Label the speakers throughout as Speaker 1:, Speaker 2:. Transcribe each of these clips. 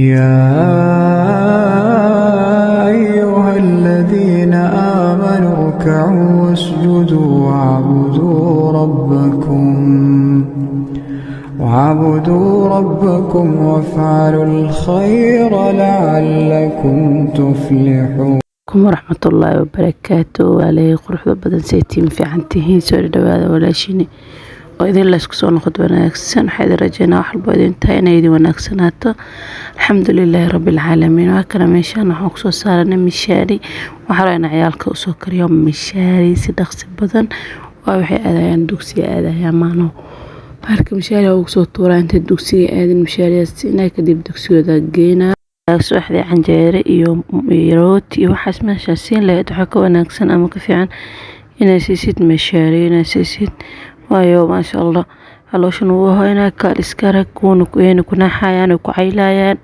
Speaker 1: يا أيها الذين آمنوا اركعوا واسجدوا واعبدوا ربكم وافعلوا الخير لعلكم تفلحون.
Speaker 2: Waraxmatullaahi wabarakaatu. Waalay quruxda badan, saytiin fiican tihiin? Soo dhawaada, walaashiini oo idin laysku soo noqod wanaagsan. Waxaa idin rajeynaa wax walbo idin tahay inay idin wanaagsanaato. Alxamdulilaahi rabbilcaalamiin. Waa kana, meeshaan waxaan kusoo saaranay mishaari. Waxaa rabaa inaan ciyaalka usoo kariyo mishaari si dhaqsi badan. Waa waxay aadayaan dugsiga, aadayaan maano. Marka mishaari ugu soo tuuraa intay dugsiga aadin, mishaariyaas siinaa, kadib dugsigooda geynaa. Subaxdii canjeere iyo rooti iyo waxaas meeshaa siin lahayd, waxaa ka wanaagsan ama ka fiican inay siisid mishaari, inay siisid. Waayo, maasha Allah, calooshan wuu haynaa, kaal iska arag, wuuna ku naxayaan, ku caylayaan.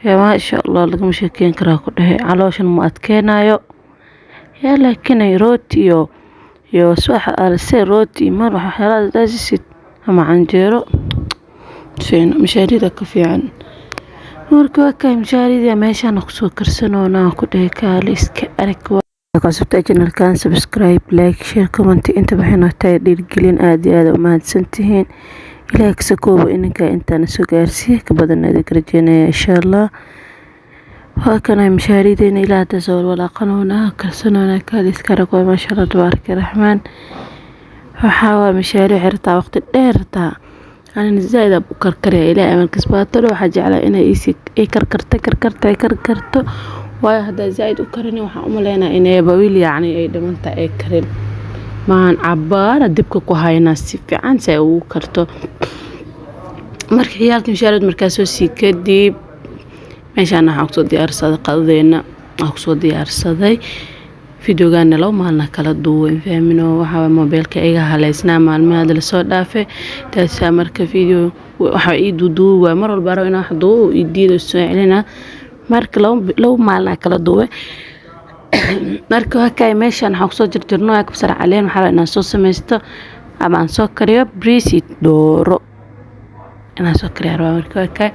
Speaker 2: Maasha Allah, lagama sheekeyn karaa ku dhahay. Calooshan ma adkeenayo yaa, laakiin rooti iyo subax alse rooti mar waxyaalaha siisid ama canjeero, mishaarida ka fiican. Marka waa kay mishaaridii meeshaan kusoo karsanoona ku dhahay, kaale iska arag. Cusubta channelkan, subscribe, like, share, comment, inta waxay noo tahay dhiirigelin. Aad iyo aad u mahadsantihiin. Ilaahay kasa koobo ininka intaana soo gaarsiiya, ka badan idinka rajeynaya, insha Allah. Waa kana mishaarideyna, ilaa hadda soo walaaqanoona, karsanoona. Kaale iska arag waa, maasha Allah, tabaaraka raxmaan. Waxaa waa mishaari waxay rabtaa waqti dheer rabtaa. Anina zaaid u karkariya, ilaahay amarkiis. Baatalo waxaa jeclaa inay ay karkarto, karkarto, ay karkarto. Waayo, haddaa zaaid u karin, waxaan u maleynaa inay weli, yacni, ay dhimantahay, ay karin maan. Cabaara dibka ku haynaa si fiican si ay ugu karto. Marka ciyaalka mishaarid markaa soo sii kadib, meeshaan waxaan kusoo diyaarsaday qadadeena, waxaan kusoo diyaarsaday. Videogaana 2 maalina kala duwan, fahmino. Waxaa mobeelka iga haleysnaa maalmaha hadda lasoo dhaafay, taasaa marka video waxa ii duuduubi waay. Mar walba rabo inaan wax duubo, ii diido, soo celina. Marka 2 maalina kala duway. Marka waa kay, meeshaan waxaan kusoo jarjarno kabsar caleen. Waxaa rabaa inaan soo sameysto ama aan soo kariyo bariis iyo dooro inaan soo kariyo rabaa. Marka waa kay,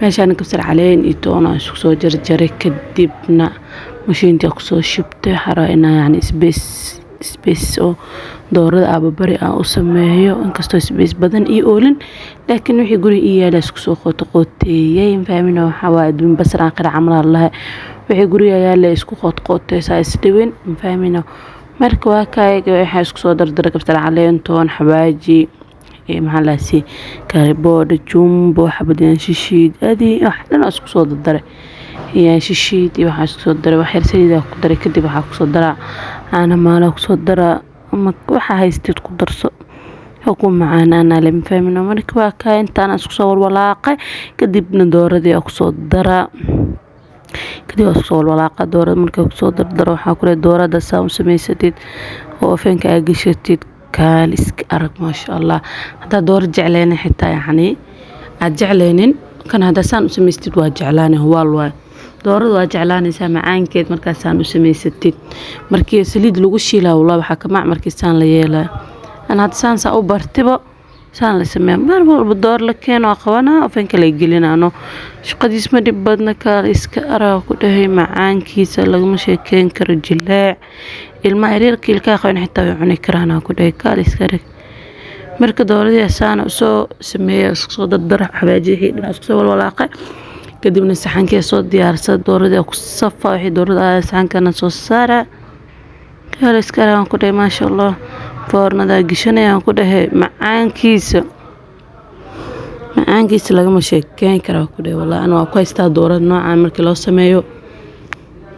Speaker 2: meeshaan kabsar caleen iyo toon aan isku soo jarjaray, kadibna mashiinta kusoo shubtay. Waxaa rabaa inaan, yacni, space space oo doorada aababari aan u sameeyo, inkastoo space badan ii oolin, laakiin wixii guriga ii yaala isku soo qooto qooteeyey, fahmina. Waxaa waaye adduun basar aan qira camal lahay, wixii guriga yaala isku qoot qooteysaa, isdhibin, fahmina. Marka waa kaay, waxaa isku soo dardaray kabsar caleen, toon, xawaaji, maxaa laasi, kaariboodha, jumbo, xabad shishiid, adi wax dhan isku soo dardaray, shishiid iyo waxaa isku soo daray. Wax yar saliid ku daray, kadib waxaa kusoo daraa caano maala, kusoo daraa ama waxa haystid ku darso ku macaanaana le, fahmina. Marka waa kaa, intaan isku soo walwalaaqay, kadibna dooradii aa kusoo daraa, kadib waa isku soo walwalaaqa doorada. Markaa kusoo dardaro, waxaa kule doorada saa u samaysatid oo ovenka aa gashatid, kaal iska arag, maasha Allah. Haddaa dooro jecleynin, xitaa, yacni, aad jecleynin kan, haddaa saan u samaystid waa jeclaanay, hubaal waay. Doorada waa jeclaanaysaa macaankeed markaasaan u samaysatid. Markii saliid lagu shiilaa, wallah, waxaa ka mac markii saan la yeelaa. An hadda saan saa u bartibo, saan la sameeya. Mar walba door la keeno, qabanaa, ovenka la gelinaano, shaqadiis ma dhib badna. Kaal iska arag ku dhahay, macaankiisa lagama sheekeyn karo, jileec. Ilmaha yaryarka ilkaha qaban xitaa way cuni karaan ku dhahay, kaal iska arag. Marka dooradii saana usoo sameeya, isku soo dardara xawaajihii dhan, isku soo walwalaaqay, kadibna saxankii soo diyaarsada, dooradii ku safa. Wixii doorada saxankana soo saara, kaal iska arag ku dhahay, maasha Allah. Foornada gashanayaan ku dhahay, macaankiisa, macaankiisa lagama sheekeyn karaa ku dhahay. Wallahi ana waa ku haystaa doorada noocan markii loo sameeyo,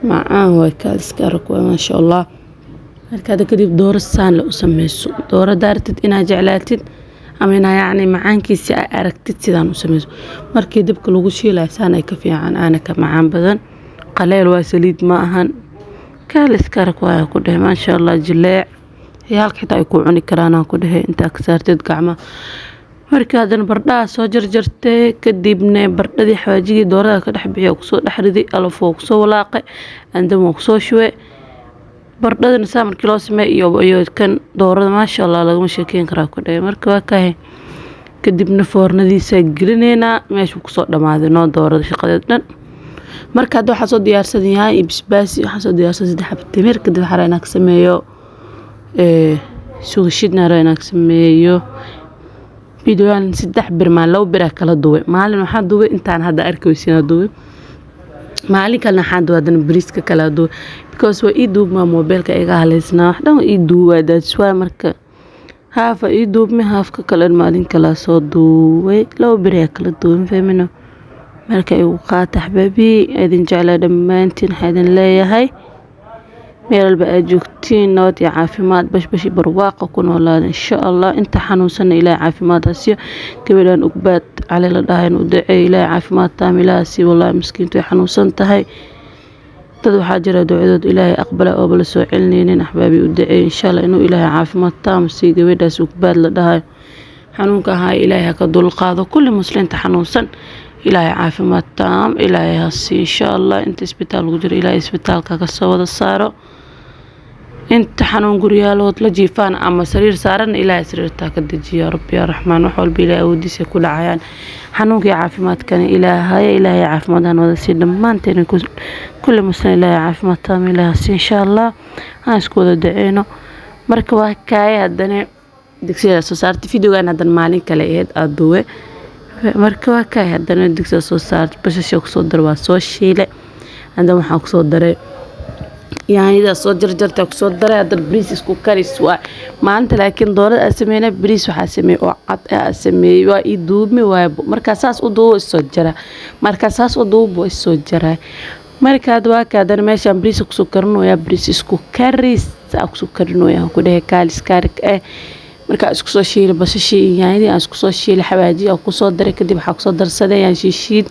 Speaker 2: macaan waay, kaal iska arag waay, maasha Allah. Marka hadda kadib dooro saan le u sameyso. Dooro daartid inaad jeclaatid ama inaa, yacni, macaankiisa aa aragtid, sidaan u sameyso. Markii dabka lagu shiilayo, saan ay ka fiican, aana ka macaan badan. Qaleel waa, saliid ma ahan. Kaal iska arag waaya ku dhahay, maasha Allah, jileec. Ciyaalka xitaa ay ku cuni karaan aan ku dhahay, intaa ka saartid gacmaha. Marka haddana bardhaha soo jarjartay, kadibna bardhadii xawaajigii doorada ka dhex bixiya, kusoo dhex riday, alaf waa kusoo walaaqay, andam waa kusoo shubay. Bardhadana saa markii loo sameeyo iyo kan doorada, maasha Allah, lagama sheekeyn karaa ku dhahay. Marka waa kahay. Kadibna foornadiisa gelineynaa. Meeshuu kusoo dhamaaday noo doorada shaqadeed dhan. Marka hadda waxaa soo diyaarsan yahay iyo basbaas, waxaa soo diyaarsan 3 xabo timir. Kadib waxaa rabaa inaan ka sameeyo sugashidna, rabaa inaan ka sameeyo videogan 3 bir maalin, 2 bir kala duway. Maalin waxaa duway intaan hadda arkaysiina duway, maalin kalena waxaan duway haddana bariiska kala duway, because waa ii duubmaa moobeelka iga haleysnaa, wax dhan waa ii duubaa. That's why marka haafa ii duubmay, haafka kale maalin kalaa soo duubay. 2 bir ayaa kala duway, ma fahmino. Marka igu qaata axbaabi, idin jeclaa dhammaantiin. Waxaa idin leeyahay meel walba aad joogtiin nabad iyo caafimaad, bashbash iyo barwaaqa ku noolaada insha Allah. Inta xanuunsanna Ilaahay caafimaad ha siiyo. Gabadhan Ugbaad Cali la dhahay u duceeyo, Ilaahay caafimaad taam Ilaahay ha siiyo. Wallaahi miskiintu way xanuunsan tahay. Dad waxaa jira ducadood Ilaahay aqbala ooba la soo celinaynin. Axbaabi, u duceeyo insha Allah inuu Ilaahay caafimaad taam siiyo gabadhaas Ugbaad la dhahayo. Xanuunka ahaa Ilaahay ha ka dulqaado. Kulli muslimiinta xanuunsan Ilaahay caafimaad taam Ilaahay ha siiyo insha Allah. Inta isbitaal lagu jiro Ilaahay isbitaalka ka soo wada saaro. Inta xanuun guryaalood la jiifaan ama sariir saaran, Ilaahay sariirtaa ka dejiya. Rabbi yaa Raxmaan, wax walba Ilaahay awoodiisa ku dhacayaan. Xanuunka iyo caafimaadkana Ilaahay, Ilaahay caafimaad han wada sii dhammaanteen. Kulli muslim Ilaahay caafimaad taam Ilaahay ha sii insha Allah. Aan isku wada duceyno. Marka waa kaaya haddana digsiga soo saartay. Videogan haddana maalin kale ahayd aad duwe. Marka waa kaaya haddana digsiga soo saartay, basasha kusoo daray, waa soo shiilay. Haddana waxaan kusoo daray yaanyada soo jarjarta kusoo daray. Haddana bariis isku karis waa maalinta, laakiin doorada aan sameynay bariis waxaa sameeyey oo cad aa sameeyey, waa ii duubmi waay. Markaa saas u duubo isoo jara, markaa saas u duubo isoo jara. Marka hadda waa ka haddana meeshaan bariis kusoo karinoyaa, bariis isku karis aa kusoo karinoyaa ku dhehe kaalis kaarik eh. Markaa isku soo shiilay basashii iyo yaanyadii aan isku soo shiilay, xawaaji aan kusoo daray. Kadib waxaa kusoo darsaday yaan shiishiid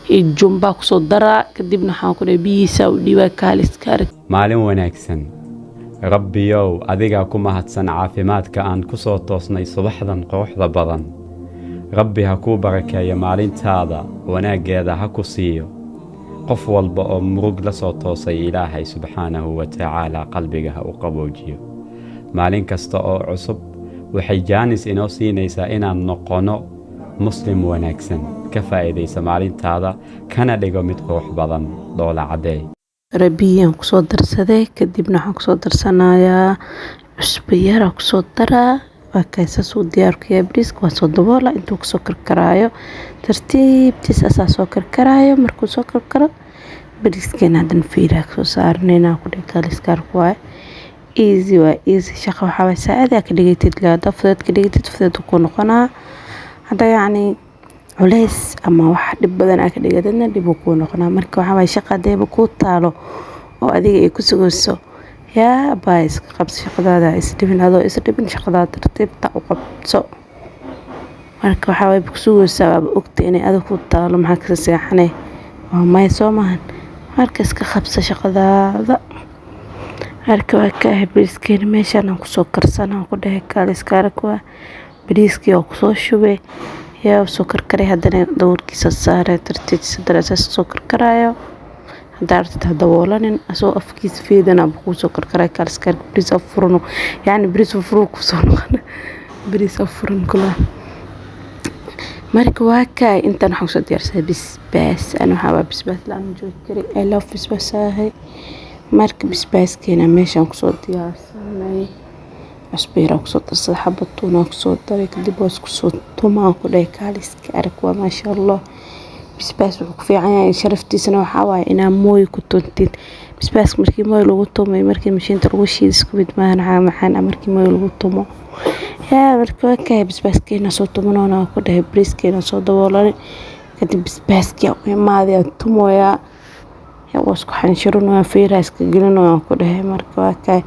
Speaker 2: iyo jumbaa kusoo daraa. Kadibna waxaan ku dhahay biyihiisa u dhiibaa, kaalis kaarik.
Speaker 3: Maalin wanaagsan. Rabbiyow, adigaa ku mahadsan caafimaadka aan ku soo toosnay subaxdan quruxda badan. Rabbi ha kuu barakeeyo maalintaada, wanaaggeeda ha ku siiyo. Qof walba oo murug la soo toosay, Ilaahay subxaanahu wa tacaala qalbiga ha u qaboojiyo. Maalin kasta oo cusub waxay jaanis inoo siinaysaa inaan noqonno muslim wanaagsan. Ka faa'iidaysa maalintaada, kana dhigo mid qurux badan. Dhoola caddee.
Speaker 2: Biyaan kusoo darsaday. Kadibna waxaan kusoo darsanayaa cusbo yar kusoo daraa. Waa kaysaas uu diyaar ku yahay bariiska. Waa soo daboola intuu kasoo karkaraayo tartiibtiis, asaa soo karkaraayo. Markuu soo karkaro bariiskeena haddana fiiraa kasoo saaranayna ku dhig, kaaliskaarku waaye. Easy waa easy shaqa. Waxaa waay saacada ka dhigatid, haddaa fudeed ka dhigatid fudeed ku noqonaa, hadda yacni culeys ama wax dhib badan aa ka dhigatidna dhib uu kuu noqonaa. Marka waxaa waay shaqa hadeeba kuu taalo oo adiga ay ku sugayso, yaa baa iska qabso shaqadaada, isdhibin, adoo isdhibin shaqadaada tartiibta u qabso. Marka waxaa waay ku sugaysaa, waaba ogta inay adiga ku taalo, maxaa kasa seexanay? Waa maya, soo maahan? Marka iska qabso shaqadaada. Marka waa ka ah bariiskeena meeshaan aan kusoo karsanaa ku dhahay, kaaliska arag, waa bariiskii oo kusoo shubay, yaa soo karkaray. Haddana daboolkiisa saaray tartiibtiisa haddana soo karkaraayo. Haddaa rabtid ha daboolanin, asagoo afkiisa fiidana buu kusoo karkaray. Kaaliska arag, bariis afuran, yacni bariis furfur kusoo noqona, bariis afuran kula. Marka waa kaay intan waxaan kusoo diyaarsaday basbaas. Ani waxaa waa basbaas la-aan ma joogi kari. I love basbaas ahay. Marka basbaaskeena meeshaan kusoo diyaarsanay, cusbo yar kusoo darsaday, xabad tuun kusoo daray. Kadib waa isku soo tumaa ku dhahay, kaaliska arag, waa maasha Allah. Basbaas wuxuu ku fiican yahay, sharaftiisana waxaa waaye inaa mooy ku tuntid. Basbaaska markii mooy lagu tumay, markii mashiinta lagu shiido isku mid maahan. Waxaa macaan markii mooy lagu tumo. Yaa marka waa kaay basbaaskeena soo tumanoona ku dhahay, bariiskeena soo daboolanay. Kadib basbaaskii u imaaday aan tumoyaa, waa isku xanshirinaya, feeraha iska gelinaya ku dhahay. Marka waa kaay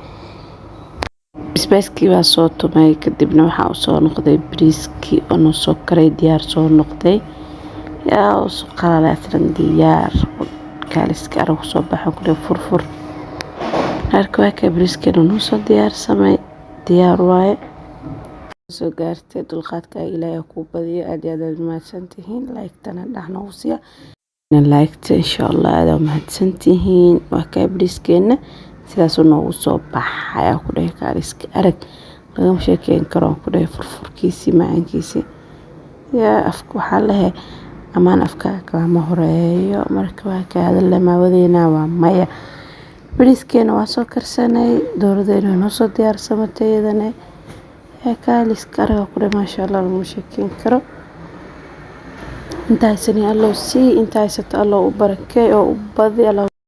Speaker 2: basbaaskii baa soo tumay. Kadibna waxaa usoo noqday bariiskii oo noo soo karay, diyaar soo noqday, yaa usoo qalalay aslan, diyaar, kaaliska arag soo baxa ku dhahay, furfur. Marka waa kaay bariiskeena noo soo diyaarsamay, diyaar waaye. Soo gaartay dulqaadka Ilaahay kuu badiyo. Aad iyo aad aad mahadsantihiin. Like-tana dhax noogu siiya like-ta insha Allah. Aad aad mahadsantihiin. Waa kaay bariiskeena sidaasuu noogu soo baxay ku dhahay, kaaliska arag, lagama sheekeyn karo ku dhahay, furfurkiisii, macaankiisii. Yaa afka waxaa lehe amaan afkaaga kama horeeyo. Marka waa ka hadal maawadeena waa maya. Bariiskeena waa soo karsanay, dooradeena waa noo soo diyaarsamatay iyadana. Yaa kaaliska araga ku dhe, maasha Allah, laguma sheekeyn karo. Inta haysani Allow sii, inta haysato Allow u barakeey oo u badi Allow.